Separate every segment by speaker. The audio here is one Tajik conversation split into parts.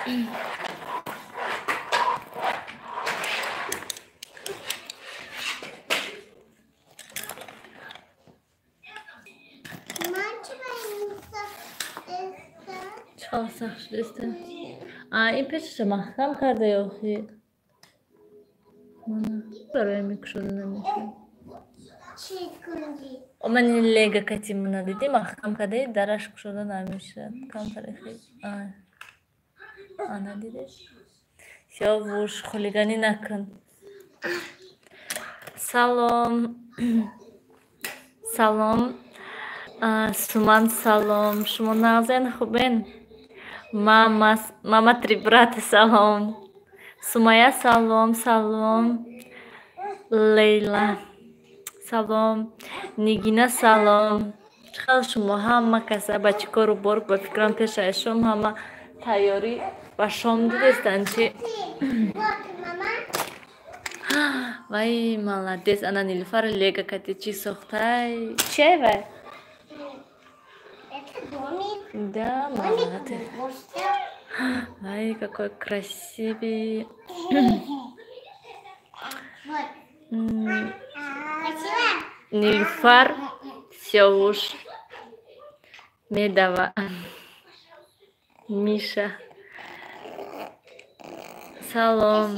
Speaker 1: Чӣ сахт шудааст? Ин пешаша маҳкам карда ё охи? Барои мекушода намешавад. Ман ин лега кати мана дидӣ, маҳкам кардаи, дараш кушода намешавад. Камтар ана дидӣ? Сиёвуш, хулиганӣ накун. Салом. Салом. Суман, салом. Шумо нағзен, хубен? Мама три брата, салом. Сумая, салом, салом. Лейла, салом. Нигина, салом. Чӣ хел шумо ҳама каса ба чӣ кору бор, ба фикрам пешаи шом ҳама тайёрӣ ба шом дидестанд чи? Вай, молодец, ана Нилуфар лего кати чӣ сохтай? Чиай вай? Да, молодец. Ай, какой красивый. Нилуфар Сиёвуш медава. Миша. Салом.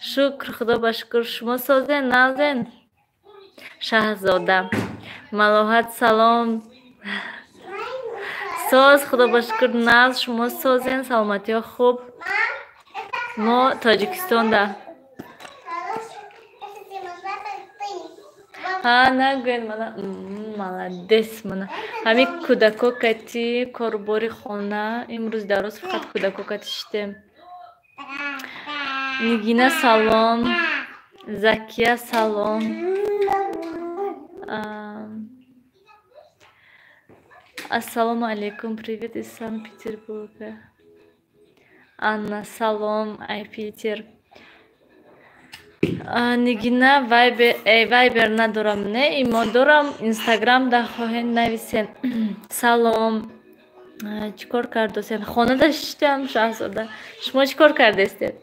Speaker 1: Шукр, худо ба шукр. Шумо созен, нағзен? Шаҳзода. Малоҳат, салом. Соз, худо ба шукр, нағз. Шумо созен, саломатиҳо хуб. Мо Тоҷикистонда. Ҳа, нагӯед, мана молодец, мана. Ҳамин кӯдако кати корубори хона, имрӯз дар рӯз фақат кӯдако кати шидем. Нигина, салом. Закия, салом. Ассалому алейкум, привет из Санкт-Петербурга. Анна, салом, ай Питер. Нигина, вайбер надорам, не, имо дорам, Инстаграм да хоҳед нависен. Салом. Чӣ кор кардосен? Хонада шиштам, Шаҳзода. Шумо чӣ кор кардестед?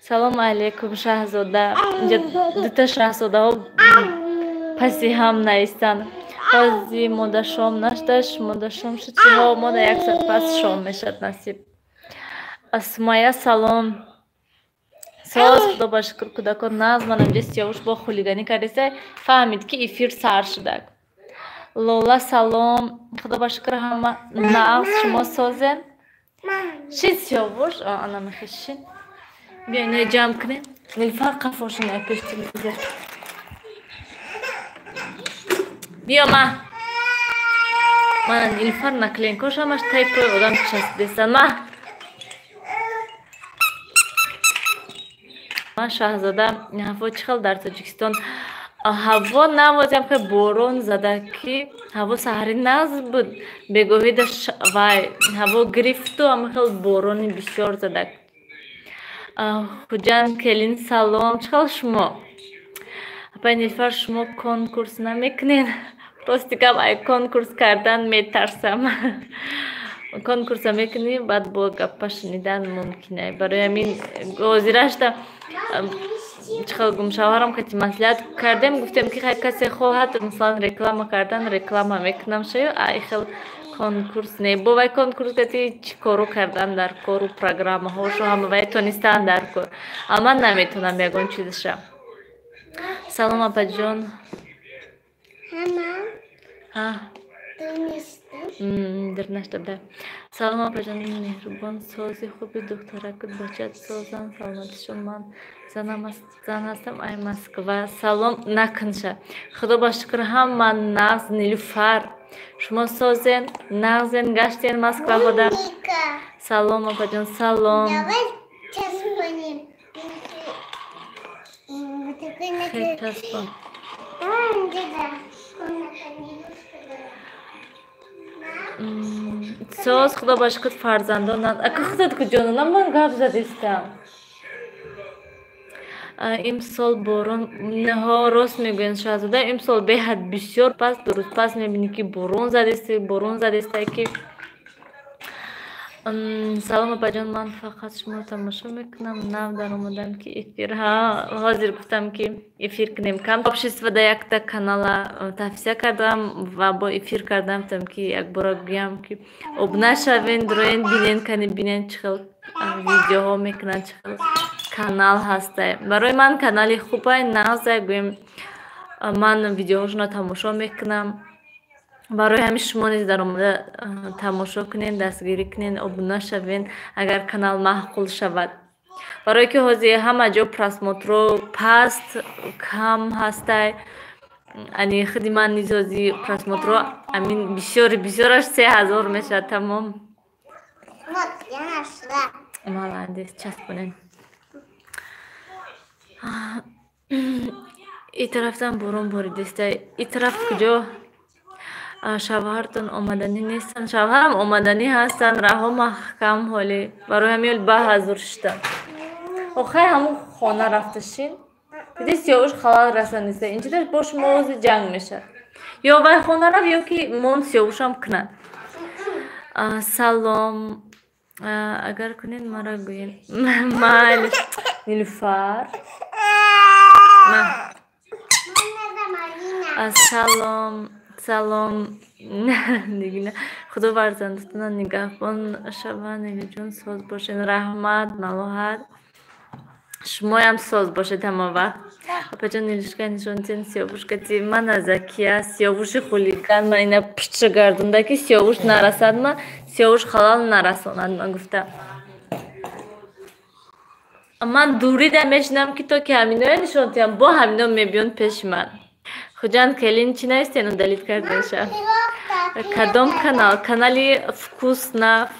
Speaker 1: Салом алейкум, Шаҳзода. Инҷа дута шаҳзодаҳо паси ҳам навистанд. Ҳози мода шом нашудаш, мода шом шуд, чиҳо мода як соат пас шом мешавад насиб. Сумая, салом. Соз, худо ба шукр, кӯдакон нағз. Манам инҷа Сиёвуш бо хулиганӣ кардеса, фаҳмид ки эфир сар шудак. Лола, салом. Худо ба шукр, ҳама нағз. Шумо созен? Шин, Сиёвуш? Ана мехеш шин. Биё инои ҷамъ кунем. Нилуфар, қафошин ай пеш телевизор. Биё ма. Мана Нилуфар наклейкош ҳамаш таи пои одам часпидестанд. Ма. Ма Шаҳзода, ҳаво чӣ хел дар Тоҷикистон? Ҳаво навозям ки борон зада, ки ҳаво саҳари нағз буд. Бегоҳида вай ҳаво гирифту ҳама хел борони бисёр зада. Хуҷанд келин, салом. Чӣ хел шумо? Апай Нилуфар, шумо конкурс намекунед? Рости гап, ай конкурс кардан метарсам. Конкурса мекунӣ, баъд бо гаппа шунидан мумкин. Барои ҳамин ҳозирашда чӣ хел гум, шавҳарам кати маслиҳат кардем, гуфтем ки хай касе хоҳад масалан реклама кардан, реклама мекунам шаю, ай хел конкурс не. Бо вай конкурс кати чӣ кору кардан дар кору программаҳошу ҳама вай тонистан дар кор. А ман наметонам ягон чизаша. Салом, апаҷон. Ҳа. Дир нашта буда. Салом, апаҷони меҳрубон, сози хуби духтаракут бачат созан, саломатишон. Ман зан ҳастам, ай Москва. Салом накунша. Худо ба шукр, ҳама нағз. Нилуфар, шумо созен, нағзен, гаштен Москва хода? Салом, апаҷон, салом. Хел часпон. Соз, худо ба шукр, фарзандон. Ака худат куҷонам, ман гап задистам. Имсол борон неҳо, рост мегӯянд, Шаҳзода, имсол беҳад бисёр пас, ду рӯз пас мебинӣ ки борон задеста, борон задеста ки Салом, апаҷон, ман фақат шуморо тамошо мекунам, нав даромадам, ки эфир. Ҳа, ҳозир гуфтам, ки эфир кунем. Кам общество да якта канала тавсия кардам ва бо эфир кардам, гуфтам, ки якбора гӯям, ки обуна шавен, дуроен, бинен, кани бинен, чӣ хел видеоҳо мекунанд, чӣ хел канал ҳастай. Барои ман канали хубай, нағзай, гӯем, ман видеоҳошонро тамошо мекунам. Барои ҳамин шумо низ даромада тамошо кунед, дастгирӣ кунед, обуна шавен, агар канал маъқул шавад. Барое ки ҳозир ҳама ҷо просмотр о паст, кам ҳастай. Ани худи ман низ ҳозир просмотр о амин бисёри бисёраш 3000 мешавад, тамом.
Speaker 2: Вот, я нашла.
Speaker 1: Молодец, часпонед. И тарафтам борон боридеста. И тараф куҷо? Шавҳартон омаданӣ нестанд? Шавҳарам омаданӣ ҳастанд, раҳо маҳкам ҳолӣ. Барои ҳамин ҳол 10,000 шида. Охай, ҳамун хона рафта шин. Диди, Сиёвуш халал расониста. Инҷода бо шумо ози ҷанг мешавад. Ё вай хона рафт, ё ки мон Сиёвушам кунад. Салом. Агар кунед, мара гӯед. Майли. Нилуфар.
Speaker 2: Мне надо малина.
Speaker 1: Салом. Салом. Нигина. Худо фарзандатона нигаҳбон шавад, Нилуҷон, соз бошед. Раҳмат, Малоҳат. Шумоям соз бошед ҳама вақт. Апаҷон, Нилушка нишонтен Сиёвушка ти мана Закия, Сиёвуши хулиган, ман ина пича гардонда, ки Сиёвуш нарасад ма, Сиёвуш халал нарасонад ма гуфта. Ман дурида мешинам, ки то ки ҳаминоя нишон диҳам, бо ҳамино мебиёнд пеши ман. Хуҷанд келин чӣ навистен, удалить кардаша? Кадом канал? Канали Вкусно.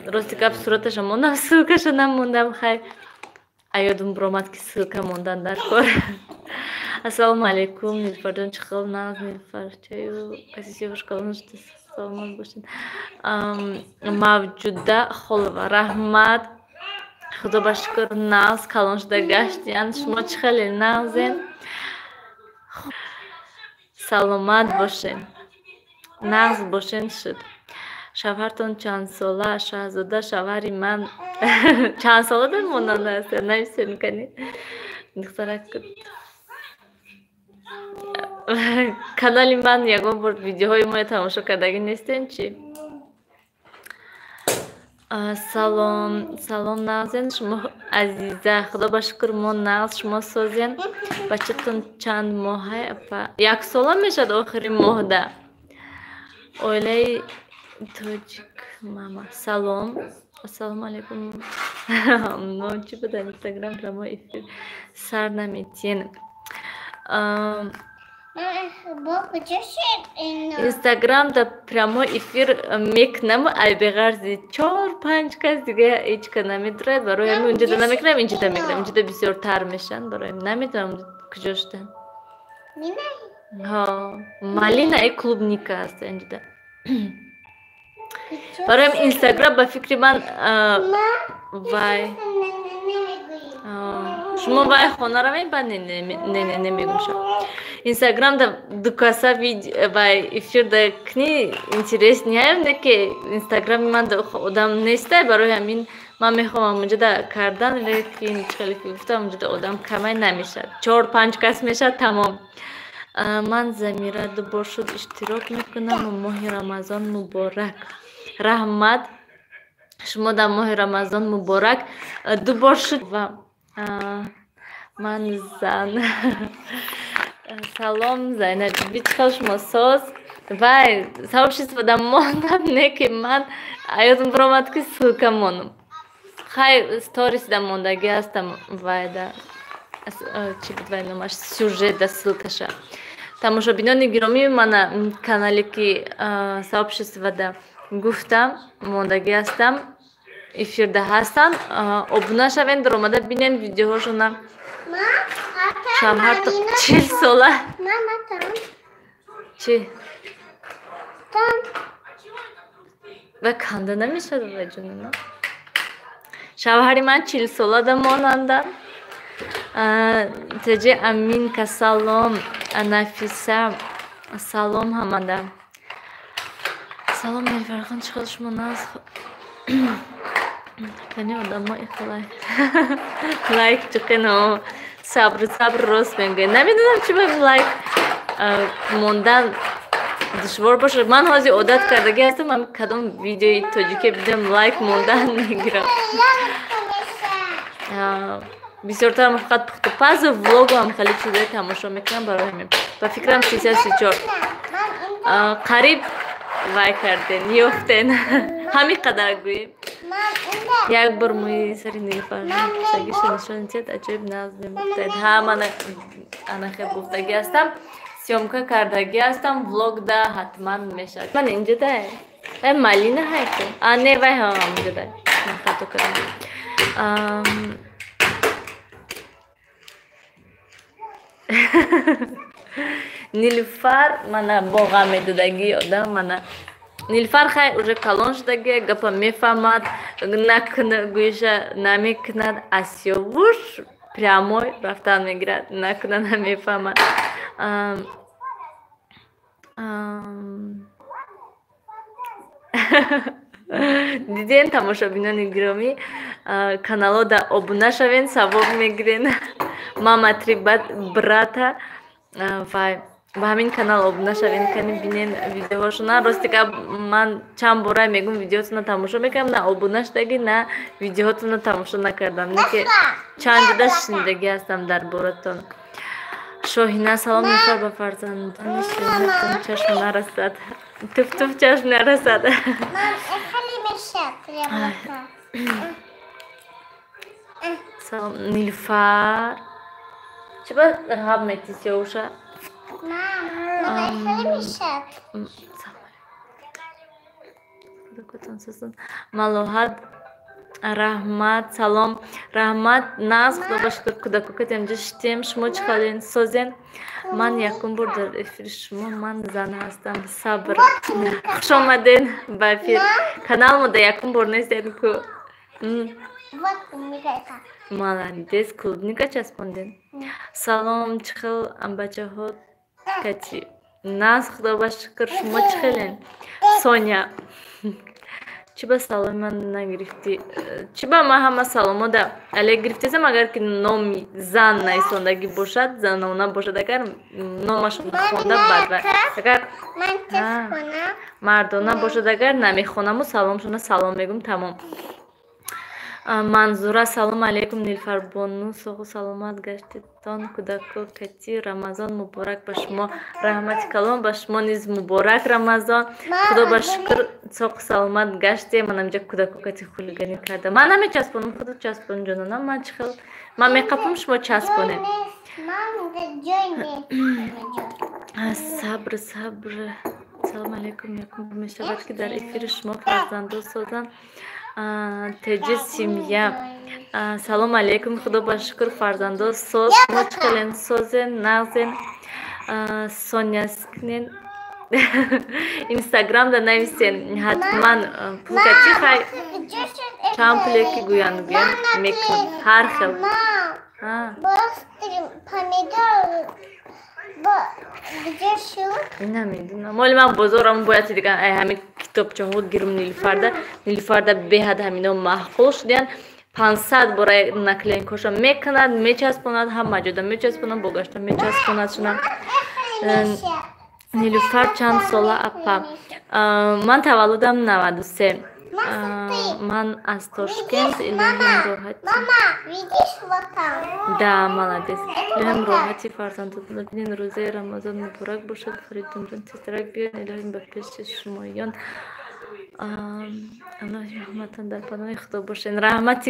Speaker 1: Рости гап, сураташа мондам, ссылка ша намондам, хай. Аёдум биромад, ки ссылка мондан дар кор. Ассалому алайкум, Нилуфарҷон, чӣ хел, нағз, Нилуфарчаю каси Сиёвуш калон шуда, саломат бошед. Мавҷуда Холова, раҳмат. Худо ба шукр, нағз, калон шуда гаштиян. Шумо чӣ хеле, нағзен? Саломат бошед. Нағз бошен шуд. Шавҳартон чандсола, Шаҳзода? Шавҳари ман чандсола дар монанда аст? Нависен кани. Духтарак, канали ман ягон бор видеоҳои моя тамошо кардагӣ нестен чӣ? Салом, салом, нағзен шумо, Азиза? Худо ба шукр, мо нағз, шумо созен? Бачатон чанд моҳай, апа? Яксола мешавад охири моҳда. Оилаи тоҷик мама, салом. Ассалому алайкум. Ном чӣ буд? Инстаграм прямой эфир сар наметиен. Инстаграм да прямой эфир мекунам, айбеғарзи чор панҷ кас дига ҳеҷ ка намедурад. Барои ҳамин унҷода намекунам, инҷода мекунам. Инҷода бисёртар мешаванд, барои ҳамин намедонам, куҷо шуданд. Ҳо, малина и клубника аст инҷода. Барои ҳамин Инстаграм, ба фикри ман, вай шумо вай хона равем, баъд не намегум. Инстаграм да дукаса вай эфир да кни, интерес ниҳаям, не ки Инстаграми ман одам нестай. Барои ҳамин ман мехоҳам онҷода кардан, лекин чӣ хеле ки гуфтам, онҷода одам камай намешавад, чор панҷ кас мешавад, тамом. Ман Замира, дубор шуд иштирок мекунам. Моҳи Рамазон муборак. Раҳмат, шумо дар моҳи Рамазон муборак. Дубор шуд ва ман зан. Салом, Зайнаб биби, чӣ хел, шумо соз? Вай сообщество да мондам, не ки ман аёдум биромад, ки ссылка монам. Хай, сторис да мондагӣ ҳастам, вай да чӣ буд вай номаш, сюжет да ссылка ша. Тамошобинони гиромӣ, мана канале ки сообщество да гуфтам, мондагӣ ҳастам, эфирда ҳастанд, обуна шавен, даромада бинен видеоҳошона. Шавҳар 40 сола чӣ ва канда намешавад, вайҷонама. Шавҳари ман 40 сола да монанда. Теҷи Аминка, салом. Нафиса, салом. Ҳамада салом. Нилуфархон, чӣ хел, шумо нағз? Кани одамо ихлай лайк чиқино, сабр, сабр, рост мегӯед. Намедонам, чи ба лайк мондан душвор бошад. Ман ҳозир одат кардагӣ ҳастам, ам кадом видеои тоҷике бидам, лайк мондан мегирам. Бисёртар фақат пухтупазу влогу ҳам хеле чизое тамошо мекунам, барои ҳамин ба фикрам 334 қариб вай карден, ёфтен, ҳамин қадар гӯем. Як бор мӯи сари Нилуфаршагиша нишон диҳад, аҷоиб нағз мегуфтед. Ҳа, ман анахел гуфтагӣ ҳастам, съёмка кардагӣ ҳастам, влог да ҳатман мешавад. Ман инҷа да э малина ҳайку, а не, вай ҳаминҷа да, ман хато кардам. Нилуфар мана боға медодагӣ одам, мана Нилуфар хай уже калон шудаги, гапа мефаҳмад, накуна гӯиша намекунад. Асёвуш прямой рафтан мегирад, накуна намефаҳмад. Диден, тамошобинони гиромӣ, каналода обуна шавен, савоб мегирен. Мама три брата вай ба ҳамин канал обуна шавен, кани бинен видеоҳошона. Рости гап, ман чанд бора мегӯм, видеотона тамошо мекардам, на обуна шудагӣ, на видеоҳотона тамошо накардам, неки чанд ҷода шунидагӣ ҳастам дар боратон. Шоҳина, салом, Нилуфар, ба фарзандони ширинатон чашм нарасад, туфтуф чашм нарасад. Салом, Нилуфар, чӣ ба ғаб метӣ сиёвуша? Малоҳат, раҳмат, салом, раҳмат, нағз, худо ба шукр, кӯдакокатем ҷа шитем, шумо чӣ хален, созен? Ман якум бор дар эфири шумо, ман зан ҳастам. Сабр, хуш омаден ба эфир. Канал мода якум бор нестед ку. Молодец, клубника часпонден. Салом, чӣ хел бачаҳо кати? Нағз, худо ба шукр, шумо чӣ хелен? Соня, чӣ ба саломи ман нагирифтӣ? Чӣ ба ман ҳама саломода але гирифтесам, агар ки номи зан нависондагӣ бошад, занона бошад, агар номашон хонда, бад, агар мардона бошад, агар намехонаму саломшона салом мегӯм, тамом. Манзура, салом алейкум, Нилуфарбону, соғу саломат гаштедтон, кӯдако кати, Рамазон муборак ба шумо. Раҳмати калон, ба шумо низ муборак Рамазон. Худо ба шукр, соғу саломат гаштем. Ман ҳамҷа кӯдако кати хулиганӣ кардам, ман намечаспонам, худо часпон, ҷононам, ман чӣ хел, ман меқапам, шумо часпонед. Сабр, сабр, салом алейкум, якум мешавад, ки дар эфири шумо фарзандо созанд. Теҷи семья, салом алейкум, худо ба шукр, фарзандо соз, шумо чӣ хелен, созен, нағзен? Соня, скнен инстаграмда нависен ҳатман. Пулкачи хай, чанд пуле ки гӯянд, гӯянд, мекунам ҳар хел. Намедунам, оли ман бозорам бояд дигар ҳамин китобчаҳо гирум. Нилуфарда, Нилуфарда беҳад ҳамино маъқул шудиянд. 500 бора наклейкоша мекунад, мечаспонад, ҳама ҷода мечаспонад, бо гашта мечаспонад шуна. Нилуфар чанд сола, апа? Ман таваллудам 93. Ман аз Тошкент, илоҳим роҳати. Да, молодец, илоҳим роҳати фарзандотонро бинен. Рӯзаи Рамазон муборак бошад, Фаридунҷон, тезтарак биёен, илоҳим ба пеши шумоён. Аллоҳи раҳматон, дар паноҳи Худо бошен. Раҳмати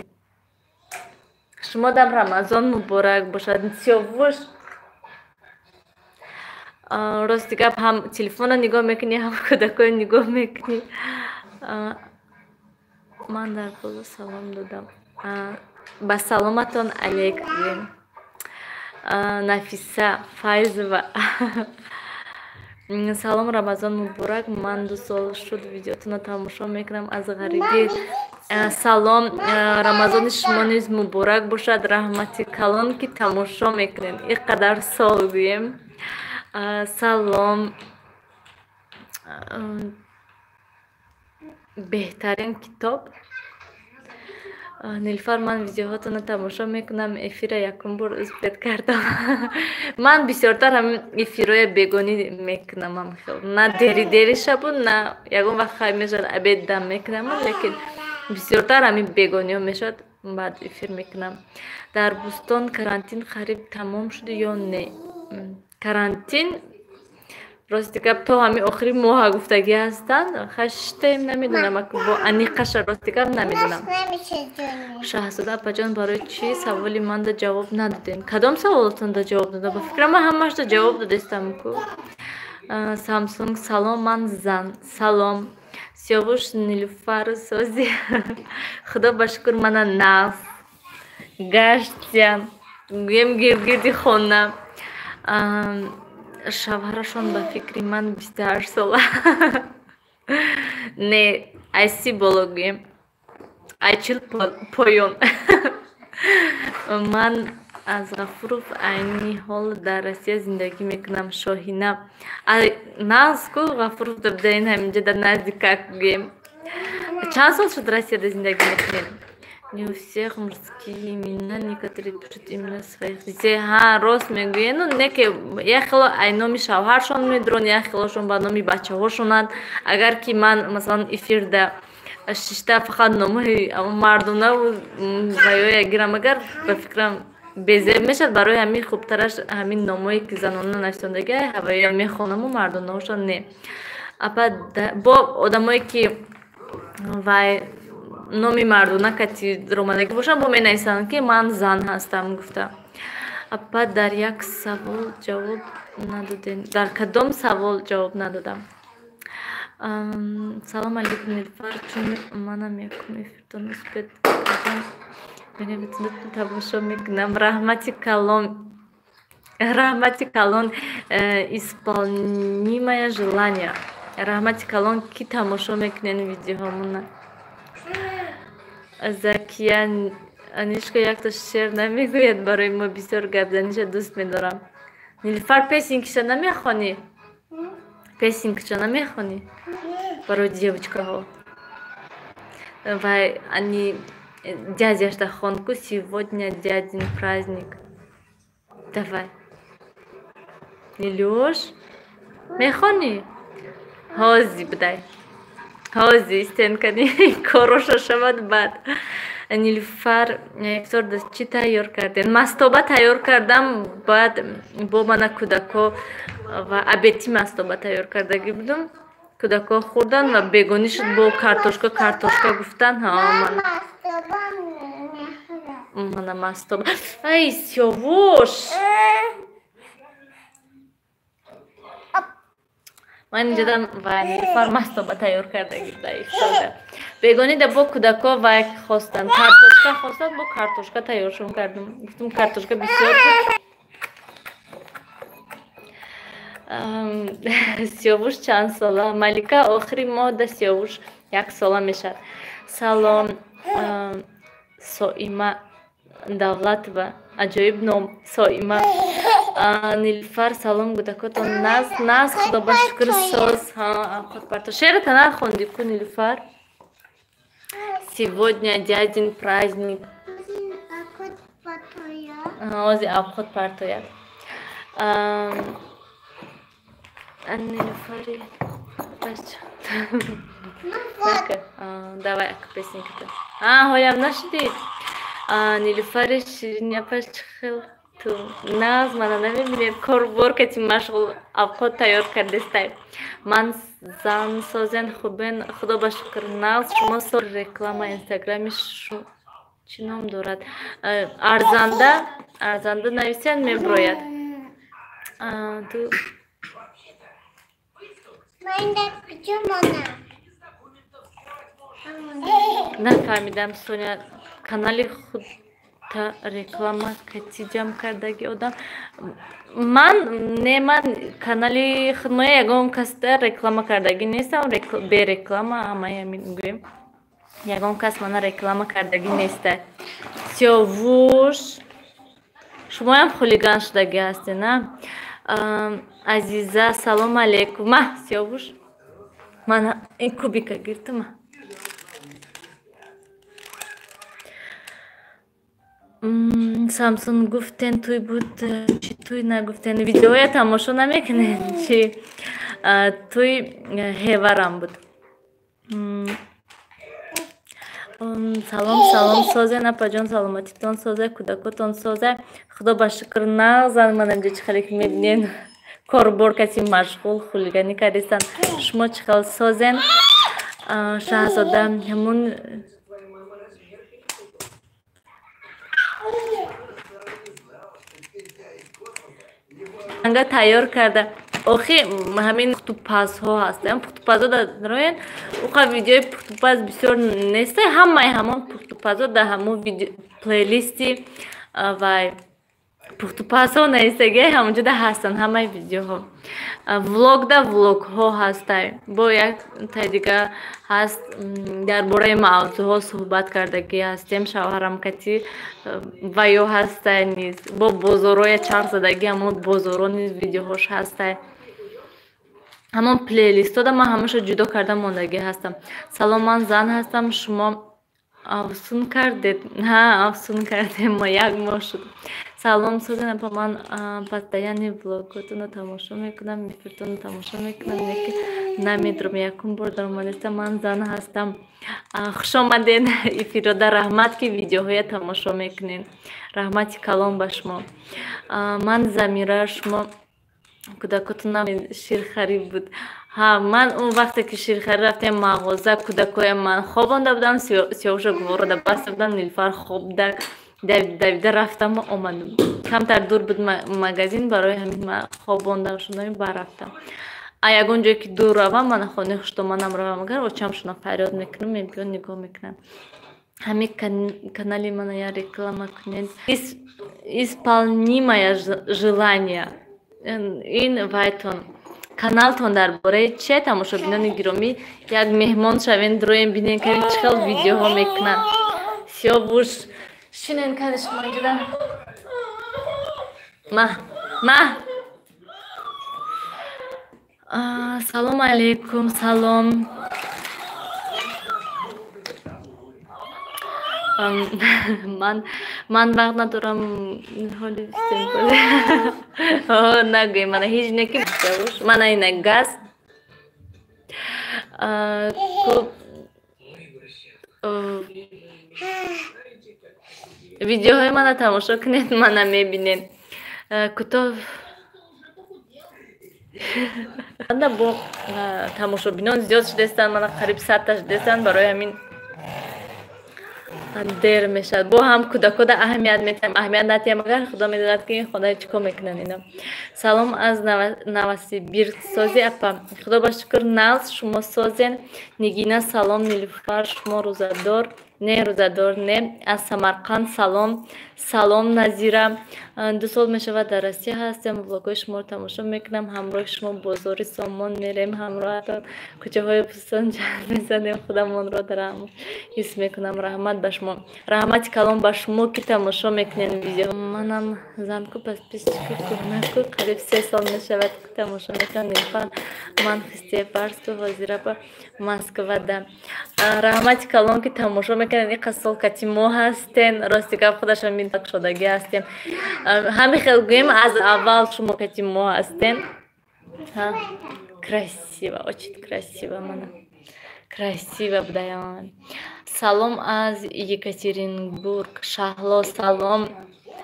Speaker 1: шумо дам, Рамазон муборак бошад. Сиёвуш, рости гап, ҳам телефонро нигоҳ мекунӣ, ҳам кӯдакоро нигоҳ мекунӣ. Ман дар боло салом додам, ба саломатон алейк гӯем. Нафиса Файзова, салом, Рамазон муборак, ман 2 сол шуд видеотонро тамошо мекунам, аз ғарибӣ. Салом, Рамазони шумо низ муборак бошад, раҳмати калон, ки тамошо мекунед ин қадар сол гӯем. Салом, беҳтарин китоб. Нилуфар, ман видеоҳотонро тамошо мекунам, эфира якум бор успеть кардам. Ман бисёртар ҳамин эфирҳои бегонӣ мекунам, хел на дери дери шабу, на ягон вақт хай мешавад, обед дам мекунам, лекин бисёртар ҳамин бегониҳо мешавад, баъд эфир мекунам. Дар Бӯстон карантин қариб тамом шуд ё не? Карантин, рости гап, то ҳамин охири моҳа гуфтагӣ ҳастанд. Хай, шиштаем, намедонам, бо аниқаша, рости гап, намедонам. Шаҳзода апаҷон, барои чӣ саволи манда ҷавоб надодем? Кадом саволотонда ҷавоб додам? Ба фикрам, ман ҳамаашда ҷавоб додестам ку. Самсунг, салом, ман зан. Салом, Сиёвуш, Нилуфару сози? Худо ба шукр, мана нағз гаштям, гӯем, гирдгирди хона. Шавҳарашон ба фикри ман 28 сола, не, ай 30 боло, гӯем, ай 40 поён. Ман аз Ғафуров, айни ҳол дар Россия зиндагӣ мекунам. Шоҳина, нағз ку, Ғафуров даин ҳаминҷа дар наздикак, гӯем. Чанд сол шуд, Россияда зиндагӣ мекунем? Не у всех мужские имена, некоторые пишут имена своих детей. Ҳа, рост мегӯед, ну не ки як хело ай номи шавҳаршон медуранд, як хелошон ба номи бачаҳошонанд. Агар ки ман, масалан, эфирда шишта фақат номҳои мардонаву ваёя гирам, агар, ба фикрам, безеб мешавад. Барои ҳамин хубтараш ҳамин номҳое ки занона нависондагӣ, ҳавоя мехонаму мардонаҳошон не. Апа, бо одамое ки вай номи мардона кати ромадагӣ бошанд, бо менависанд, ки ман зан ҳастам гуфта. Апа, дар як савол ҷавоб надодем. Дар кадом савол ҷавоб надодам? Салом алейкум, Нилуфар, чун манам якум эфиртон успеть кардам, тамошо мекунам. Раҳмати калон, раҳмати калон, исполни моё желание. Раҳмати калон, ки тамошо мекунед видеоҳомона. Закия Анишка якта шеър намегӯяд барои мо? Бисёр гапзаниша дӯст медорам. Нилуфар, песенка ша намехонӣ? Песенка ша намехонӣ барои девочка ҳо? Вай ани дядя шда хон ку, сегодня дядин праздник. Давай, Нилюш, мехонӣ? Ҳози бидай, ҳози истенкани короша шавад баъд. Нилуфар, ифтор чӣ тайёр кардем? Мастоба тайёр кардам, баъд бо мана кӯдако ва обед и мастоба тайёр кардагӣ будум, кӯдакҳо хӯрдан ва бегонӣ шуд, бо картошка, картошка гуфтан. Мана мастоба. Ай, Сиёвуш, ман инҷода ва Нилуфар мастоба тайёр кардагӣ буда ифторда. Бегонида бо кӯдакҳо вай хостанд, картошка хостанд, бо картошка тайёршон кардам. Гуфтум, картошка бисёр буд. Сиёвуш чанд сола? Малика, охири моҳда Сиёвуш як сола мешавад. Салом, Соима Давлатова, аҷоиб ном, Соима. Нилуфар, салом, кӯдакотон наз? Наз, худо ба шукр, соз. Шеърата нахонди ку, Нилуфар? Сегодня дядин праздник. Ози авқот партояд. Нилуфари. Давай, песенка та. Ҳолям нашудид. Нилуфари ширини, апаш, чӣ хел ту? Наз, мана намебинед, корбор кати машғул, авқот тайёр кардестай. Ман зан, созен, хубен? Худо ба шукр, нағз. Шумо со реклама инстаграми шу чӣ ном дорад? Арзанда, арзанда нависен, меброяд. Ту нафаҳмидам, Соня. Канали худта реклама кати ҷамъ кардаги одам? Ман не, ман канали худмоя ягон касда реклама кардагӣ нестам, береклама ҳамаи ҳамин, гӯем, ягон кас мана реклама кардагӣ неста. Сиёвуш, шумоям хулиган шудагӣ ҳастед, на? Азиза, салом алейкум. Ма, Сиёвуш, мана ин кубика гиртума. Самсун гуфтен туй буд, чӣ туй нагуфтен? Видеоя тамошо намекунед чи? Туй ҳеварам буд. Салом, салом, созен апаҷон, саломатитон созе, кӯдакотон созе. Худо ба шукр, нағзан. Ман инҷо чӣ хеле ки мебинен, корбор каси машғул, хулиганӣ кардистан. Шумо чӣ хел созен? Шаҳзода ҳамун анга тайёр карда. Охи ҳамин пухтупазҳо ҳастанд. Пухтупазҳо дароян, уқа видеои пухтупаз бисёр неста, ҳамаи ҳамон пухтупазҳо дар ҳамон плейлисти вай пухтупазҳо наистаги, ҳамонҷода ҳастанд ҳамаи видеоҳо. Влогда влогҳо ҳастай, бо як тай дига ҳаст, дар бораи мавзӯъҳо суҳбат кардагӣ ҳастем шавҳарам кати, ва ё ҳастай низ бо бозорҳоя чарх задагӣ, ҳамон бозорҳо низ видеоҳош ҳастай. Ҳамон плейлистҳода ман ҳамаша ҷудо карда мондагӣ ҳастам. Салом, ман зан ҳастам, шумо афсун кардед? Ҳа, афсун кардем, мо як моҳ шуд. Салом, Созен апа, ман постоянно влоготонро тамошо мекунам, эфиртонро тамошо мекунам, лекин намедурам. Якум бор даромадистам, ман зан ҳастам. Хуш омадед эфирода, раҳмат ки видеоҳоя тамошо мекунед. Раҳмати калон ба шумо. Ман Замира, шумо кӯдакотонам ширхарӣ буд? Ҳа, ман он вақте ки ширхарӣ рафтем мағоза, кӯдакоям ман хобонда будам, сиёҳуша гуворода баста будам, Нилфар хобда, давида рафтаму омадам. Камтар дур буд магазин, барои ҳамин ман хобондам шудам, баррафтам. А ягон ҷое ки дур равам, ман хонаи хуштоманам равам, агар очамшона фарёд мекунам, мебиён нигоҳ мекунам. Ҳамин канали мана я реклама кунед. Исполнимая желание. Ин вайтон каналтон дар бораи че, тамошобинони гиромӣ, як меҳмон шавен, дуроем, бинем ки чӣ хел видеоҳо мекунанд. Сиёвуш шинен кани шумо инҷода. Ма ма салом алейкум, салом. Ман вақт надорам, ҳоли нагӯем, мана ҳеҷ не ки мана ина газ видеоҳои мана тамошо кунед, мана мебинед. Кӯтоҳ бо тамошобинон зиёд шудастанд, мана қариб 100-та шудастанд, барои ҳамин дер мешавад. Бо ҳам кӯдакода аҳамият метиҳам, аҳамият натиҳам, агар худо медонад ки ин хона чӣ кор мекунанд ино. Салом аз Новосибирск, сози апа. Худо ба шукр, нағз, шумо созен. Нигина салом, Нилуфар, шумо рӯзадор? Не, рӯзадор не. Аз Самарқанд салом. Салом Назира. 2 сол мешавад дар Россия ҳастем, влогҳои шуморо тамошо мекунам, ҳамроҳи шумо бозори Сомон мерем, ҳамроҳатон кӯчаҳои Бӯстон ҷалб мезанем, худамонро дар ҳис мекунам. Раҳмат ба шумо. Раҳмати калон ба шумо ки тамошо мекунед видео. Манам занку подписчики кӯҳнаку, қариб 3 сол мешавад ки тамошо мекунам. Нилфар, ман Хистепарску, ҳозира ба Москвада. Раҳмати калон ки тамошо мекунед, ин қад сол кати мо ҳастен. Рости гап худашон шодагӣ ҳастем. Ҳамин хел гӯем, аз аввал шумо кати мо ҳастен. Красиво, очень красиво, мана. Красиво будаям. Салом аз Екатеринбург. Шаҳло салом.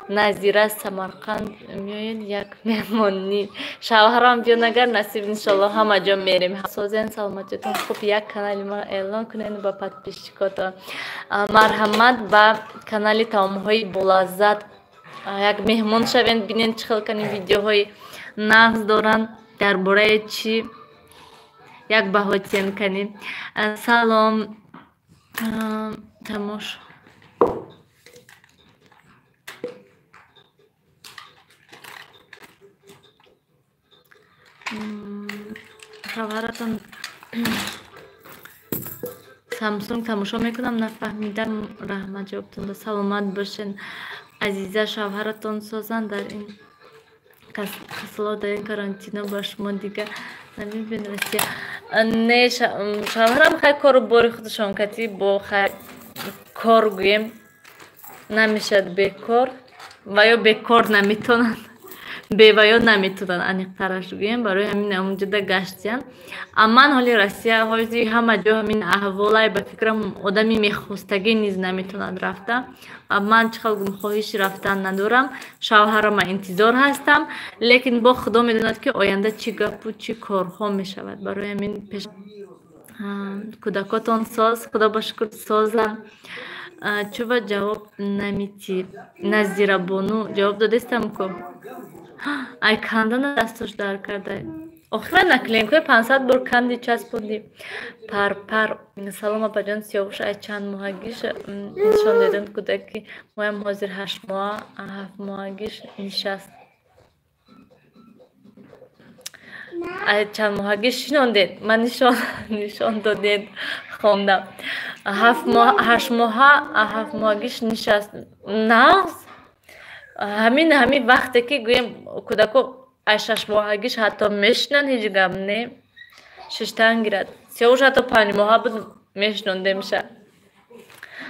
Speaker 1: Назира Самарқанд меояд як меҳмонӣ. Шавҳарам биён агар насиб, иншолло ҳама ҷо мерем. Созен, саломатитон хуб, як канали ма эълон кунед ба подписчикотон. Марҳамат ба канали таомҳои болаззат як меҳмон шавен, бинен чӣ хел кани видеоҳои нағз доранд, дар бораи чӣ як баҳотиен кани. Салом тамош. Шавҳаратон Самсунг тамошо мекунам, нафаҳмидам. Раҳмат ҷавобтон да, саломат бошен. Азиза, шавҳаратон созанд дар ин касало, дар ин карантино ба шумо дига намебин Россия. Не, шавҳарам хай кору бори худашон кати бо хай кор гӯем Намешад бекор ва ё бекор наметонанд, беваё наметонанд, аниқтараш гӯем. Барои ҳамин ҳамунҷода гаштиянд. Амман ҳоли Россия ҳози ҳама ҷо ҳамин аҳволай, ба фикрам, одами мехостагӣ низ наметонад рафта. Ман чӣ хел гум, хоҳиши рафтан надорам, шавҳарама интизор ҳастам, лекин бо Худо медонад, ки оянда чӣ гапу чӣ корҳо мешавад. Барои ҳамин пеш кӯдакотон соз, Худо ба шукр, созанд. Чува ҷавоб намитӣ, Назирабону? Ҷавоб додестам ку. Ай кандана дастуш дар карда, охира наклейкаи 500 бор канди, часпонди. Парпар, салом, апаҷон. Сиёвуш ай чанд моҳагиш нишон доданд? Кӯдаки моям ҳозир 8 моҳа, 7 моҳагиш нишаст. Ай чанд моҳагиш шинондед? Ман нишон додед, хондам. 7 моҳ, 8 моҳа, 7 моҳагиш нишаст. Нағз, ҳамин вақте ки гӯем, кӯдако аз 6 моҳагиш ҳатто мешинанд, ҳеҷ гап не, шиштан гирад. Сиёвуш ҳатто 5 моҳа буд, мешинондемша.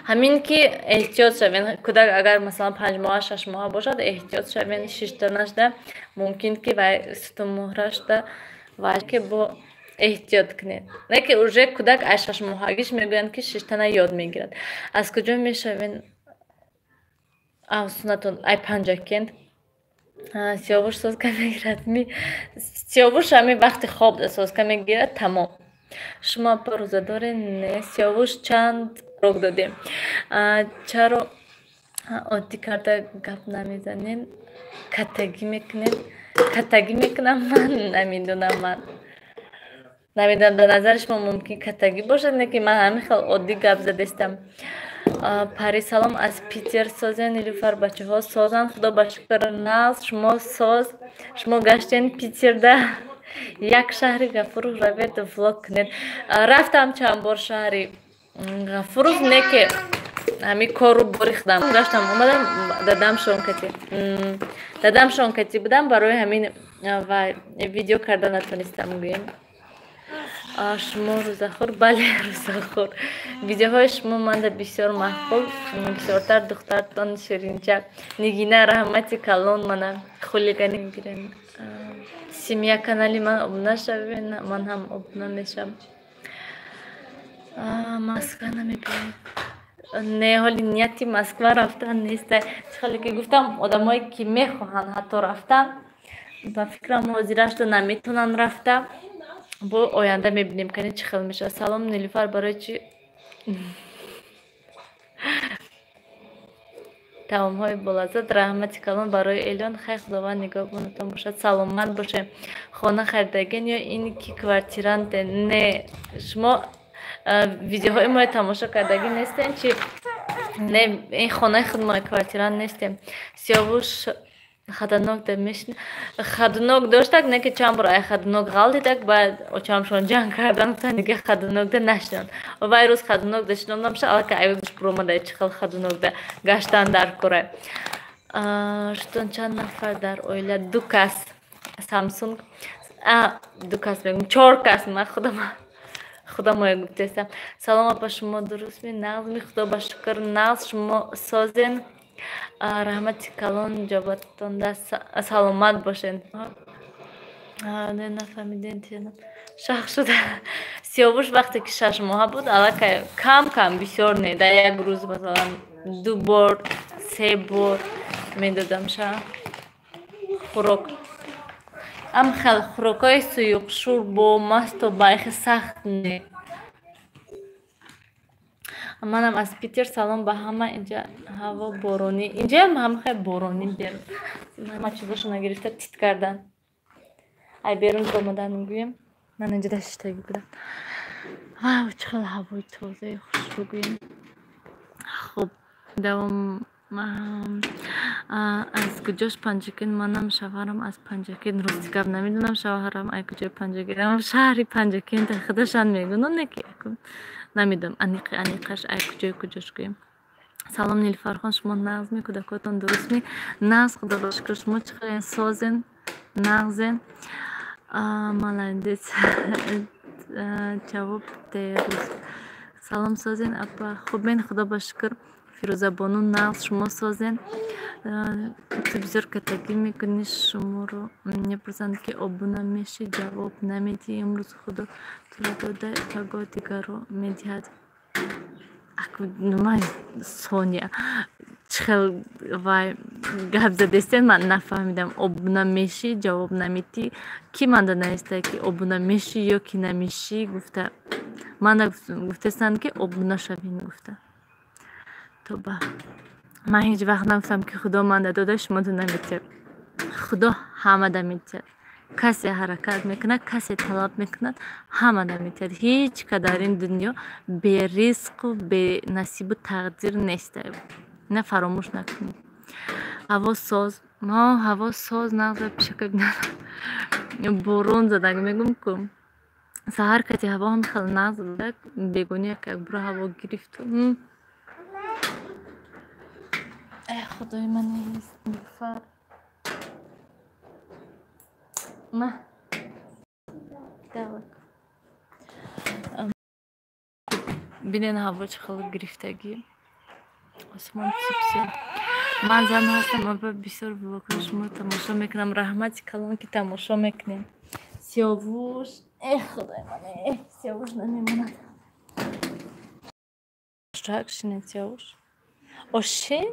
Speaker 1: Ҳамин ки эҳтиёт шавен, кӯдак агар, масалан, 5 моҳа, 6 моҳа бошад, эҳтиёт шавен шиштанашда, мумкин ки вай сутунмуҳрашда вай ки бо эҳтиёт кунед. Не ки уже кӯдак аз 6 моҳагиш мегӯянд, ки шиштана ёд мегирад. Аз куҷо мешавен авсунатон? Ай Панҷакент. Сиёвуш соска мегирад ми? Сиёвуш ҳамин вақти хоб соска мегирад, тамом. Шумо, апа, рӯзадоред? Не. Сиёвуш чанд рок додем? Чаро оддӣ карда гап намезанед, каттагӣ мекунед? Каттагӣ мекунам ман? Намедонам, ман намедонам, дар назари шумо мумкин каттагӣ бошад, не ки ман ҳамин хел оддӣ гап задестам. Пари, салом аз Питер. Созен, Нилюфар? Бачаҳо созанд, Худо ба шукр, нағз. Шумо соз? Шумо гаштен Питерда? Як шаҳри Ғафуров равед, влог кунед. Рафтам чанд бор шаҳри Ғафуров, не ки ҳамин кору бори худам гаштам, омадам, дадам шонкати будам, барои ҳамин ва видео карда натонистам, гӯем. Шумо рӯзахӯр? Бале, рӯзахӯр. Видеоҳои шумо манда бисёр маъқул, бисёртар духтартон ширинча Нигина. Раҳмати калон. Мана хулигани мегирем. Семья канали ман обуна шавед, ман ҳам обуна мешавам. Москва намебинед? Не, ҳоли нияти Москва рафтан нест. Чӣ хеле ки гуфтам, одамое ки мехоҳанд ҳатто рафтан, ба фикрам, ҳозирашто наметавонанд рафта. Бо оянда мебинем, кани чӣ хел мешавад. Салом, Нилюфар, барои чӣ таомҳои болаззат? Раҳмати калон барои эълон. Хайр, Худованд нигоҳбонатон бошад, саломат бошед. Хона харидагин ё ин ки квартиранте? Не, шумо видеоҳои моро тамошо кардагӣ нестен чи? Не, ин хонаи худ мо, квартирант нестем. Сиёвуш ходунок да мешин? Ходунок доштак, не ки чанд бор ай ходунок ғалтидак, баъд очамшон ҷанг кардан, гуфтан, дига ходунок да нашинон. Вай рӯз ходунок да шинондамша, аллакай айвдуш буромада, чӣ хел ходунок да гаштан дар кора. Шутон чанд нафар дар оила? Ду кас. Самсунг, ду кас мегӯм, чор кас, ман худамоя гуфтестам. Салом, апа, шумо дурустми, нағзми? Худо ба шукр, нағз. Шумо созен? Раҳмати калон ҷавобатонда, саломат бошед. Нафаҳмидем, шах шуда. Сиёвуш вақте ки 6 моҳа буд, аллакай кам кам, бисёр не, дар як рӯз, масалан, ду бор, се бор медодамша хӯрок. Ам хел хӯрокҳои суюқ, шӯрбо, масто, байхи сахт не. Манам аз Питер, салом ба ҳама. Инҷа ҳаво боронӣ, инҷаам ҳама хел боронӣ. Берун ҳама чизошона гирифта тит кардан, ай берун омадан гӯем. Ман инҷа даштагӣ будам. Вау, чӣ хел ҳавои тозаи хушрӯ, гӯем. Хуб, давом. Аз куҷош Панҷакент? Манам шавҳарам аз Панҷакент. Рости гап, намедонам шавҳарам ай куҷои Панҷакент, шаҳри Панҷакент худашан мегӯнанд, не ки намедонам аниқи аниқаш ай куҷои куҷош, гӯем. Салом, Нилфархон, шумо нағзми, кӯдакотон дурустми? Нағз, Худоро шукр. Шумо чӣ хелен, созен, нағзен? Молодец, ҷавоб дерӯз. Салом, созен, апа? Хубен, Худо ба шукр. Фирӯзабону, нағз, шумо созен. Ту бисёр катагӣ мекунӣ, шуморо мепурсанд, ки обуна мешӣ, ҷавоб намедиҳӣ. Имрӯз Худо туро дода, пагоҳ дигарро медиҳад. Ман Соня, чӣ хел вай гап задестен, ман нафаҳмидам. Обуна мешӣ, ҷавоб намедиҳӣ. Кӣ манда нависта, ки обуна мешӣ ё ки намешӣ гуфта? Манда гуфтестанд, ки обуна шавин гуфта. Тоба. Ман ҳеҷ вақт нагуфтам, ки Худо манда дода, шуморо наметиҳад. Худо ҳамада метиҳад. Касе ҳаракат мекунад, касе талаб мекунад, ҳамада метиҳад. Ҳеҷ ка дар ин дунё беризқу бенасибу тақдир нест. Ина фаромӯш накунед. Ҳаво соз, ҳаво соз, нағз пишака борон задаг мегум ку. Саҳар кати ҳаво ҳам хеле нағз задаг, бегони як бура ҳаво гирифту. Э, Худои ман, Нилуфар. Ма. Давай. Бинен ҳаво чӣ хел гирифтагӣ. Осмон бисёр. Ман зан ҳастам, аба бисёр влогҳои шуморо тамошо мекунам. Раҳмати калон, ки тамошо мекунем. Сиёвуш, э Худои ман, э Сиёвуш намемонад. Шак шинед, Сиёвуш. Ошин?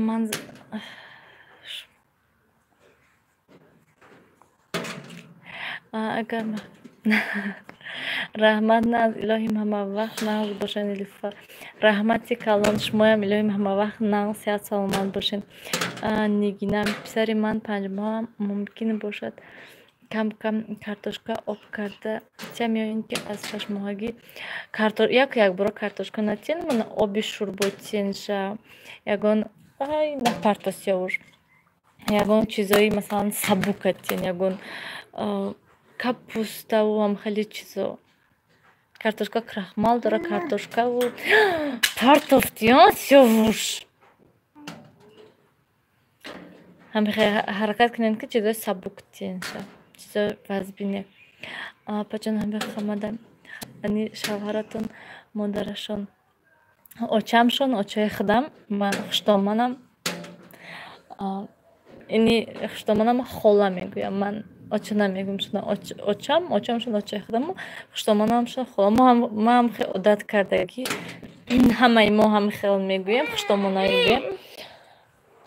Speaker 1: Ман агар раҳмат, нағз, илоҳим ҳамавақт нағз бошед, Нилуфар. Раҳмати калон, шумоям илоҳим ҳамавақт нағз, сиҳат саломат бошед. Нигина, писари ман 5 моҳа, мумкин бошад кам кам картошка об карда тиям ё ин ки аз 6 моҳагӣ як якбора картошка натиен, мана оби шӯрбо тиенша, ягон ай напарто Сиёвуш, ягон чизои масалан сабука тиен, ягон капуставу ҳам хеле чизо. Картошка крахмал дора, картошкаву партофтиён, Сиёвуш. Ҳамихе ҳаракат кунед, ки чизои сабук тиенша, чизои вазбине. Апаҷон, ҳамихе хамада ани шавҳаратон, модарашон, очамшон, очаи худам, ман хуштоманам. Ини хуштоманам хола мегӯям, ман оча намегӯям, шуна очам, очамшон очаи худаму хуштоманамшон хола. Ма ҳам хеле одат кардагӣ, ҳамаи мо ҳам хел мегӯем, хуштомона мегӯем.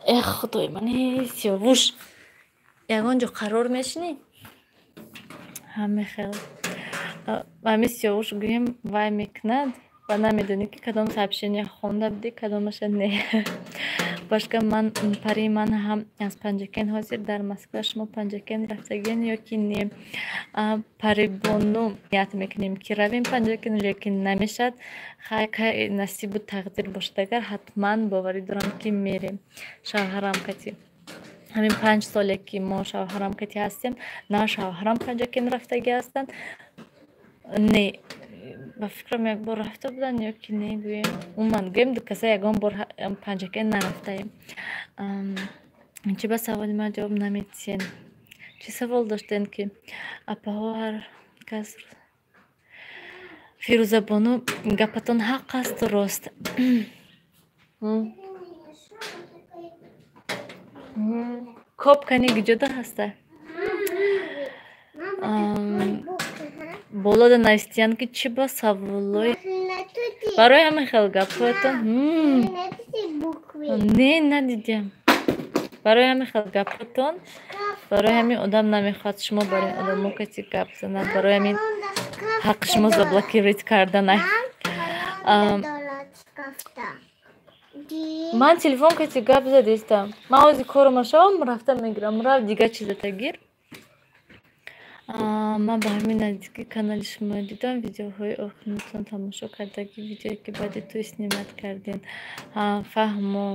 Speaker 1: Э Худои ман, э Сиёвуш, ягон ҷо қарор мешинӣ? Ҳаме хел. Ҳами Сиёвуш гӯем, вай мекунад ва намедонӣ, ки кадом сообщения хонда будӣ, кадомаша не. Башка ман пари ман ҳам аз Панҷакент, ҳозир дар Москва. Шумо Панҷакент рафтагиен ё ки не? Парибону, ният мекунем, ки равем Панҷакент, лекин намешавад. Хай, кай насибу тақдир бошад, агар ҳатман боварӣ дорам, ки мерем шавҳарам кати. Ҳамин 5 соле, ки мо шавҳарам кати ҳастем, на шавҳарам Панҷакент рафтагӣ ҳастанд, не, ба фикрам, як бор рафта буданд ё ки не, гӯем, умуман гӯем, ду каса ягон бор Панҷакент нарафтаем. Чӣ ба саволи ман ҷавоб намедиҳед? Чӣ савол доштем, ки апаҳо ҳар кас? Фирӯзабону, гапатон ҳақ асту рост. Коб кани гиҷода ҳаста? Болода навистиянд, ки чӣ ба саволои барои ҳамин хел гапҳоятон. Не, надидям. Барои ҳамин хел гапҳотон, барои ҳамин одам намехоҳад шумо барои одамо каси гап занад, барои ҳамин ҳаққи шумо заблокировать карданай. Ман телефон каси гап задистам. Ман ҳозир корама шавам, рафта мегирам. Рав, дигар чизата гир. Ман ба ҳамин наздикӣ канали шуморо дидам, видеоҳои охиринатон тамошо кардагӣ, видеое, ки баъди тӯй снимать кардем. Фаҳмо.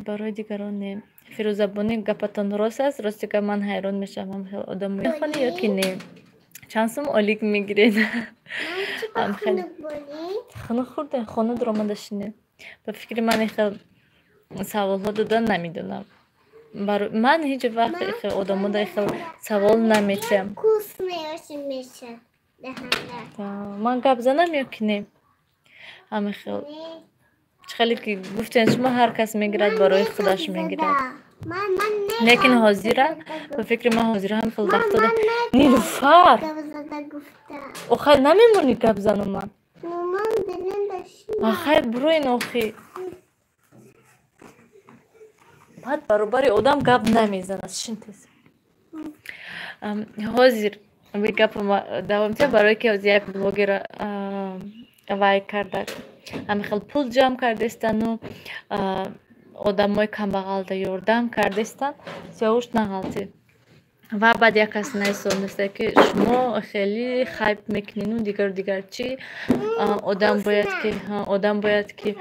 Speaker 1: Барои дигарон не. Фирӯзабонӣ, гапатон рост аст. Рости гап, ман ҳайрон мешавам, хел одамо мехонӣ ё ки не? Чанд сум олик мегиред? Хунук хӯрдем, хона дуромада шинем. Ба фикри ман ихел саволҳо додан намедонам. Ман ҳеҷ вақт ихел одамода ихел савол наметиҳам. Ман гап занам ё ки не? Ҳама хел чӣ хеле ки гуфтем, шумо ҳар кас мегирад, барои худаш мегирад. Лекин ҳозира, ба фикри ман, ҳозира ҳам хел вақтода. Нилуфар, охай намемонӣ гап занам ман? Ахай буроин охи. Баъд баробари одам гап намезанад. Шин тез. Ҳозир гапа давом тиҳам, барое ки ҳозир як блогера вай карда, ҳамин хел пул ҷамъ кардаистану одамои камбағалда ёрдам кардаистанд, сиёвуш нағалтӣ. Ва баъд як кас нависониста, ки шумо хеле хайп мекунену дигару дигар чӣ. Одам бояд ки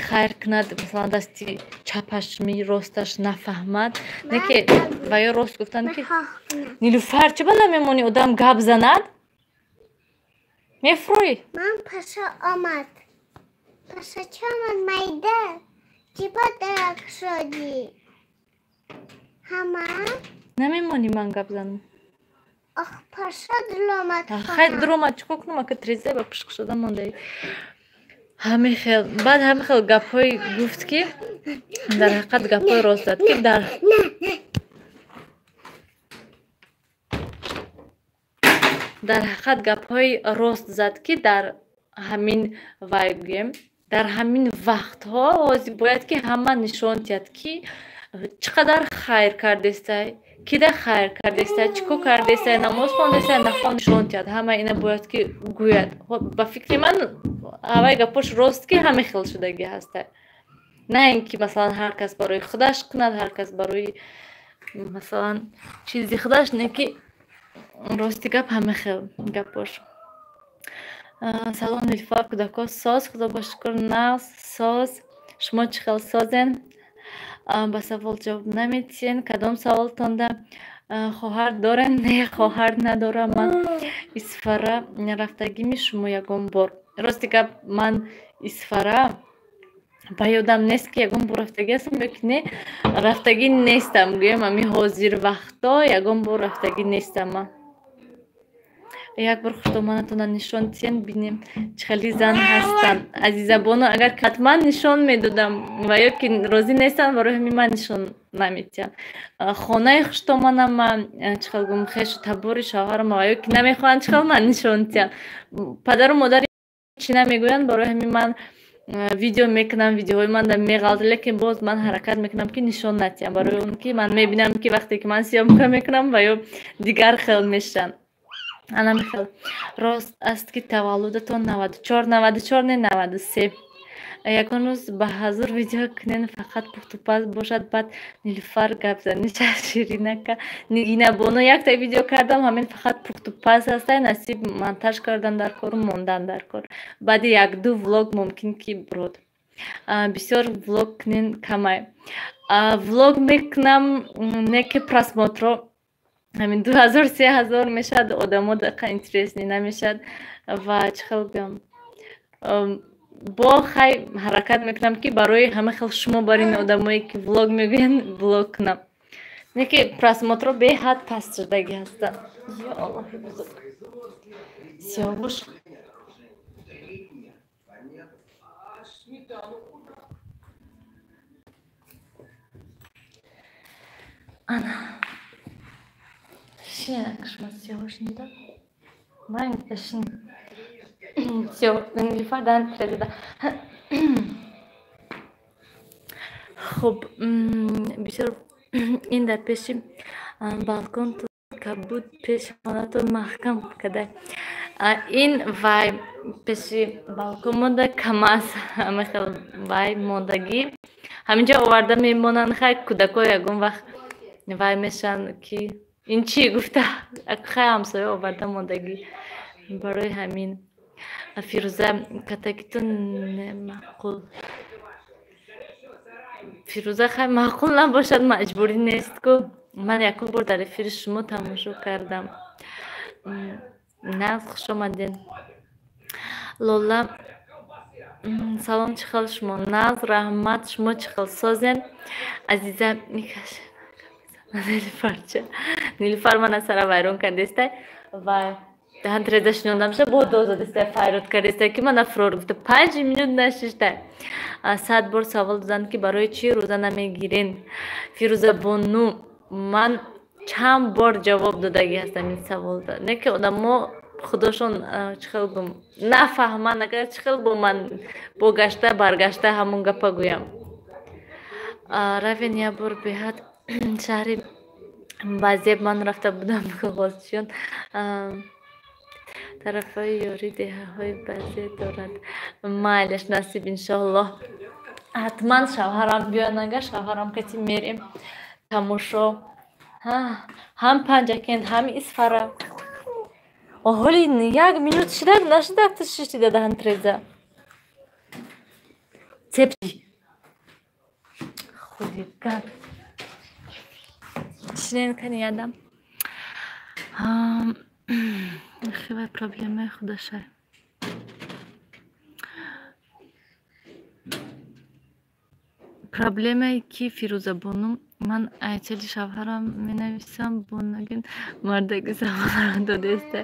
Speaker 1: хайр кунад, масалан, дасти чапаш ми росташ нафаҳмад. Не ки ва ё рост гуфтанд, ки Нилуфар, чӣ ба намемонӣ одам гап занад? Мефурӯӣ?
Speaker 2: Ман паша омад. Паша чӣ омад, майда? Чӣ ба дарак шудӣ? Ҳама?
Speaker 1: Намемонӣ ман гап занам?
Speaker 2: Ох, паша дуромад.
Speaker 1: Хай, дуромад, чӣ кор кунам, ака трезе ба пишқ шуда мондаи. Ҳамин хел баъд ҳамин хел гапҳое гуфт, ки дар ҳақиқат гапҳои рост зад, ки дар ҳақиқат гапҳои рост зад, ки дар ҳамин вай гӯем, дар ҳамин вақтҳо ҳозир бояд ки ҳама нишон диҳад, ки чӣ қадар хайр кардестай, кида хайр кардестай, чӣ кор кардестай, намоз хондестай, нахон, нишон диҳад. Ҳама ина бояд ки гӯяд. Ба фикри ман, ҳавай гапош рост, ки ҳама хел шудагӣ ҳастай, на ин ки масалан ҳар кас барои худаш кунад, ҳар кас барои масалан чизи худаш. Не ки рости гап ҳама хел гапош. Салом, Нилуфар, кӯдако соз? Худо ба шукр, нағз, соз. Шумо чӣ хел, созен? Ба савол ҷавоб намедиҳен. Кадом саволтонда? Хоҳар дорем? Не, хоҳар надорам ман. Исфара рафтагими шумо ягон бор? Рости гап, ман Исфара ба ёдам нест, ки ягон бор рафтагӣ ҳастам ё ки не. Рафтагӣ нестам, гӯям, ами ҳозир вақто ягон бор рафтагӣ нестам ман. Як бор хуштоманатона нишон диҳен, бинем, чӣ хели зан ҳастанд. Азизабоно, агар ҳатман нишон медодам, ва ё ки розӣ нестанд, барои ҳамин ман нишон намедиҳам. Хонаи хуштоманам ман, чӣ хел гум, хешу табори шавҳарам, ва ё ки намехоҳанд, чӣ хел ман нишон диҳам? Падару модари чӣ намегӯянд, барои ҳамин ман видео мекунам, видеоҳои ман меғалта, лекин боз ман ҳаракат мекунам, ки нишон надиҳам, барои он ки ман мебинам, ки вақте ки ман съёмка мекунам, ва ё дигар хел мешаванд. Анами хел. Рост аст, ки таваллудатон 94? 94 не, 93. Ягон рӯз ба ҳазур видео кунен, фақат пухтупаз бошад, баъд Нилуфар гап заниша. Ширинака Нигинабоно, якта видео кардам, ҳамин фақат пухтупаз ҳастай. Насиб, монтаж кардан дар кору мондан дар кор. Баъди якду влог мумкин ки бурод. Бисёр влог кунен, камай влог мекунам, не ки просмотро ҳамин 2000, 3000 мешавад, одамо дақа интересный намешавад. Ва чӣ хел гӯям, бо хай ҳаракат мекунам, ки барои ҳама хел шумо, бар ин одамое ки влог мегӯянд, влог кунам. Не ки просмотро беҳад паст шудагӣ ҳастанд. Ё Аллоҳи бузург, Сиёвуш. Ана, шинак, шумо, Сиёвуш, нида маранг шин. Нилуфар дан преда. Хуб, бисёр ин дар пеши балкон кабуд, пеши хонатон маҳкам када. Ин вай пеши балкон монда, камаз ҳама хел вай мондагӣ, ҳаминҷо оварда мемонанд. Хай, кӯдако ягон вақт вай мешаванд, ки ин чӣ гуфта. Хай, ҳамсоя оварда мондагӣ, барои ҳамин. Фирӯза, катакитон маъқул. Фирӯза, хай, маъқул набошад, маҷбурӣ нест ку. Ман якум бор дар эфири шумо тамошо кардам. Нағз, хуш омадед. Лола, салом, чӣ хел шумо? Наз, раҳмат, шумо чӣ хел созен? Азиза, микаш. Нилуфарча. Нилуфар мана сара вайрон кардестай ва даҳан треза шинондамша бо дозадестай, файрод кардестай, ки мана фурор гуфта 5 минут нашиштай. 100 бор савол доданд, ки барои чӣ рӯза намегирен. Фирӯзабону, ман чанд бор ҷавоб додагӣ ҳастам ин саволда. Не ки одамо худошон чӣ хел гум нафаҳманд, агар чӣ хел бо ман бо гашта баргашта ҳамон гапа гӯям. Равен як бор беҳад шаҳри Базеб ман рафта будам, ғозчиён тарафҳои ёри деҳаҳои Базе дорад. Майлаш, насиб, иншоаллоҳ. Ҳатман шавҳарам биёяд, агар шавҳарам каси мерем тамошо. Ҳам Панҷакент, ҳам Исфара. Оҳоли як минут шидак нашидак ту шиштида даҳан треза. Цепи. Хулиган. Шинен кани ядам. Хеле проблемаи худашай. Проблемае ки Фирӯзабону, ман айчали шавҳарам менависам, бонагин мардаги саволро додеста.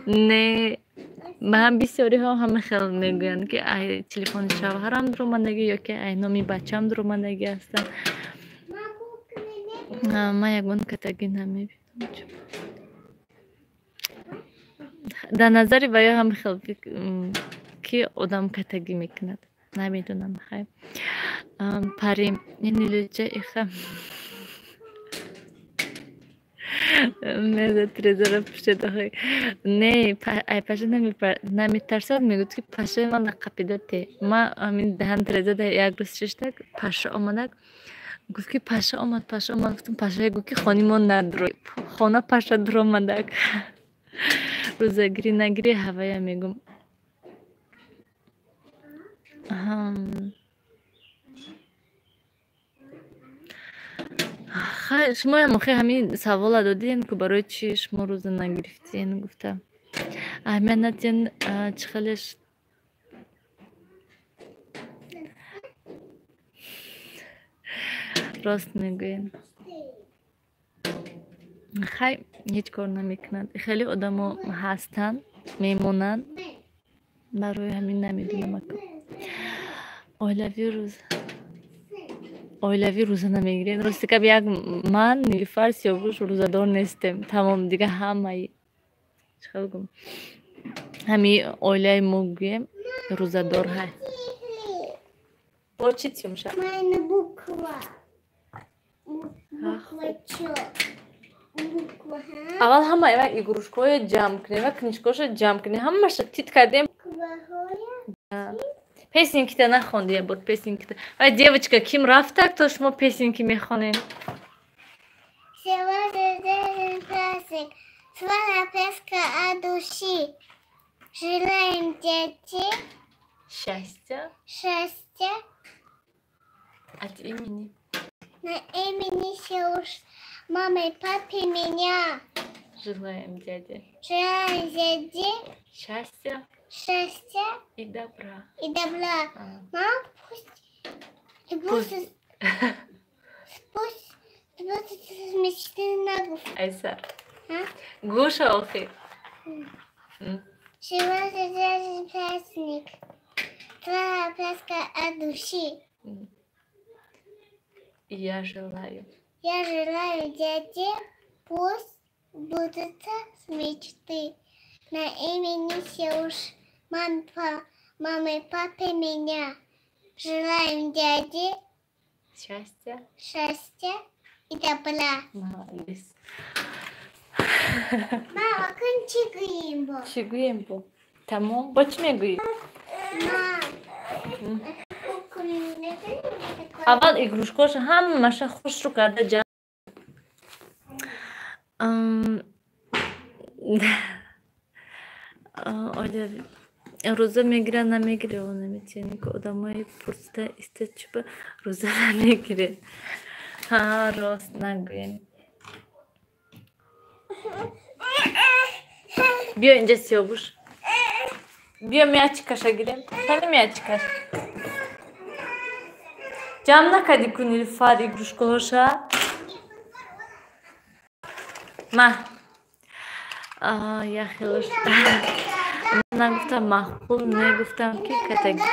Speaker 1: Не, ман бисёриҳо ҳама хел мегӯянд, ки ай телефони шавҳарам дуромадагӣ ё ки ай номи бачам дуромадагӣ ҳастанд. Ман ягон катагӣ намебинам. Дар назари ваё ҳам хел ки одам катагӣ мекунад. Намедонам, хай. Парим, нилуҷа иха. Меза трезора пушед охи. Не, ай паша наметарсад, мегӯяд, ки пашаи ман нақапида те. Ман ҳамин даҳан треза да як рӯз шиштак, паша омадак. Гуфт, ки паша омад, паша омад. Гуфтам, пашае гуфт, ки хони мо надро. Хона паша дуромадак. Рӯзагирӣ нагирӣ ҳавая мегум. Шумоям охи ҳамин савола додем, ки барои чӣ шумо рӯза нагирифтен гуфта. Аҳамият надиҳен, чӣ хелеш рост мегӯем. Хай, ҳеҷ кор намекунад. Хеле одамо ҳастанд, мемонанд. Барои ҳамин намедонам ака. Оилавӣ рӯза намегирем. Рости гап, як ман, Нилуфар, Сиёвуш рӯзадор нестем. Тамом, дига ҳамаи чӣ хел гум, ҳами оилаи мо гӯем рӯзадор ҳай. Бо чӣ тиюмша? Аввал ҳама ва игрушкаҳоя ҷамъ кунем ва книжкаҳоша ҷамъ кунем. Ҳамаша тит кардем. Песенкита нахонди я бор песенкита. Ва девочка, ким рафтак, то шумо песенки мехонед?
Speaker 2: Сегодня праздник. Твоя песка от души. Желаем дети
Speaker 1: счастья.
Speaker 2: Счастья.
Speaker 1: От имени.
Speaker 2: На имени Сеуш. Мама и папе меня.
Speaker 1: Желаем дяде.
Speaker 2: Желаем дяде.
Speaker 1: Счастья.
Speaker 2: Счастья.
Speaker 1: И добра.
Speaker 2: И добра. Мама, пусть пусть мечты на
Speaker 1: Айсар. Гуша охи.
Speaker 2: Сегодня праздник. Твоя пляска от души.
Speaker 1: Я желаю.
Speaker 2: Я желаю дяде, пусть будут мечты. На имени Сеуш, мамы и папы меня. Желаем дяде
Speaker 1: счастья,
Speaker 2: счастья и добра.
Speaker 1: Молодец.
Speaker 2: Мама, чӣ гӯем бо?
Speaker 1: Чӣ гӯем бо? Тамом, бо чӣ мегӯӣ? Аввал игрушкаҳоша ҳамаша хушрӯ карда ҷамъ. Рӯза мегирад, намегирад, о наметиҳем, ки одамои пурсида иста чӯба рӯза намегиред. Ҳа, рост нагӯем. Биё инҷа, Сиёвуш. Биё мячикаша гирем. Кани мячикаш? Ҷамъ накардӣ ку, Нилуфар, игрушкаҳоша? Ма яхелош нагуфтам, маъқул негуфтам, ки катагӣ.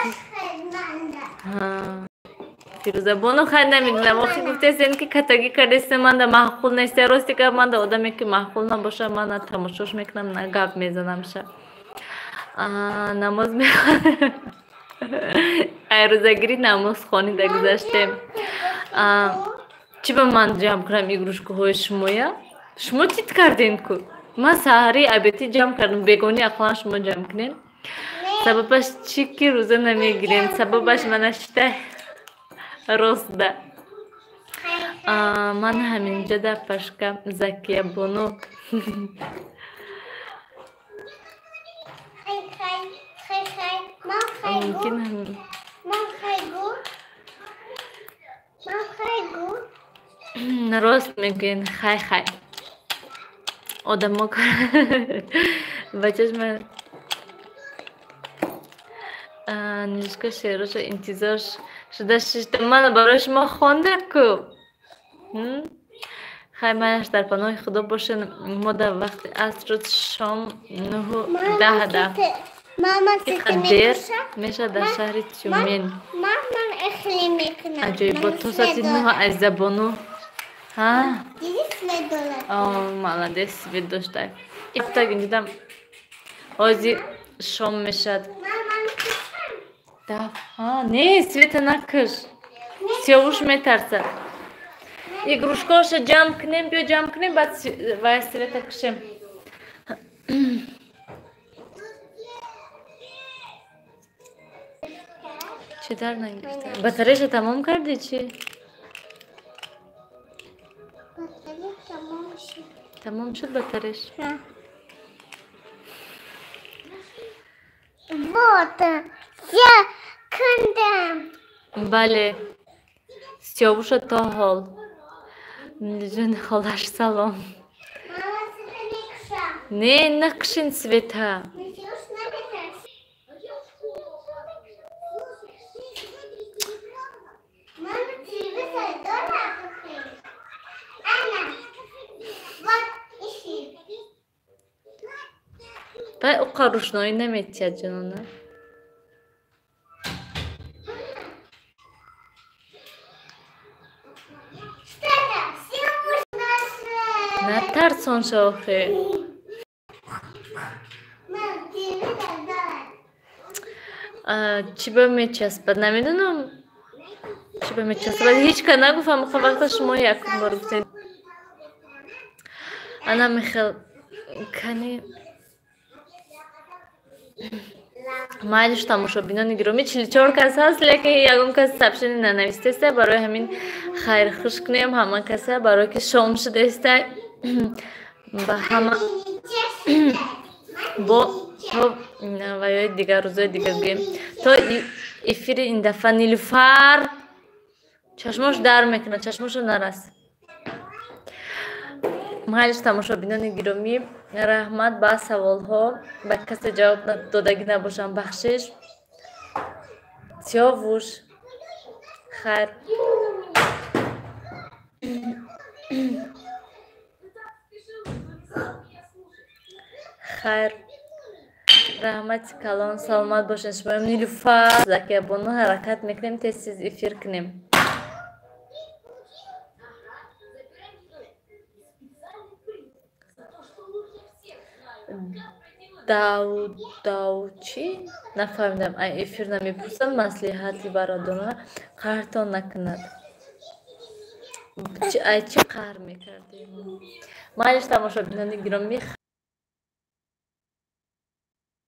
Speaker 1: Фирӯзабону, хай, намедонам, охи гуфтесен, ки катагӣ кардесте, манда маъқул нест. Рости гап, манда одаме ки маъқул набоша, ман на тамошош мекунам, на гап мезанамша. Намоз мехонем, ай рӯзагирӣ намоз хонида гузаштем. Чӣ ба ман ҷамъ кунам игрушкаҳои шумоя? Шумо тит карден ку, ман саҳари абетӣ ҷамъ кардам, бегонӣ ақлан шумо ҷамъ кунем. Сабабаш чӣ, ки рӯза намегирем? Сабабаш мана шита ростда. Ман ҳаминҷода, пашка Закия бону. Мумкин. Рост мегӯен, хай, хай, одамо ба чашма Нилушка шеъроша интизор шуда шишта. Мана барои шумо хонда ку. Хай, манаш, дар паноҳи Худо бошен. Мо дар вақти аср шом 9:10 дер мешавад дар шаҳри Тюмен. Аҷоибот, то соати 9, азизабону. Молодец, свет дошта. Ифтаг инҷудам, ҳозир шом мешавад. Не, света накаш, Сиёвуш метарсад. Игрушкаоша ҷамъ кунем, биё, ҷамъ кунем, баъд вай света кушем. Чӣ дар нагирифта? Батареяша тамом кардӣ, чӣ? Тамом шуд батареяш?
Speaker 2: Вот, я кандам.
Speaker 1: Бале, Сиёвуша то ҳол. Ҷони холаш, салом. Не, накушин света. Вай уқа рӯшноӣ наметиҳад, ҷонона. Натарсон охе. Чӣ ба мечаспад, намедонам, чӣ ба мечаспад. Ҳеҷ ка нагуфтам, ха, вақта шумо якум бор гуфтед. Ана михел кани. Майлиш, тамошобинони гиромӣ, 44 кас ҳаст, лекин ягон кас сообщение нанавистеста. Барои ҳамин хайрхуш кунем ҳама каса, барое ки шом шудаеста. Ба ҳама бо то ваёи дигар, рӯзои дигар гӯем, то эфири ин дафъа. Нилуфар чашмош дар мекунад, чашмошо нарас. Майлиш, тамошобинони гиромӣ, раҳмат ба саволҳо. Ба касе ҷавоб додагӣ набошам, бахшиш. Сиёвуш, хайр. Хайр, раҳмати калон, саломат бошед шумоям. Нилуфар, Закиябону, ҳаракат мекунем, тез тез эфир кунем. Дау чӣ, нафаҳмидам. Ай эфир намепурсам, маслиҳати бародарона қаҳртон накунад. Ай чӣ қаҳр мекардем? Майлиш, тамошобинони гиромӣ,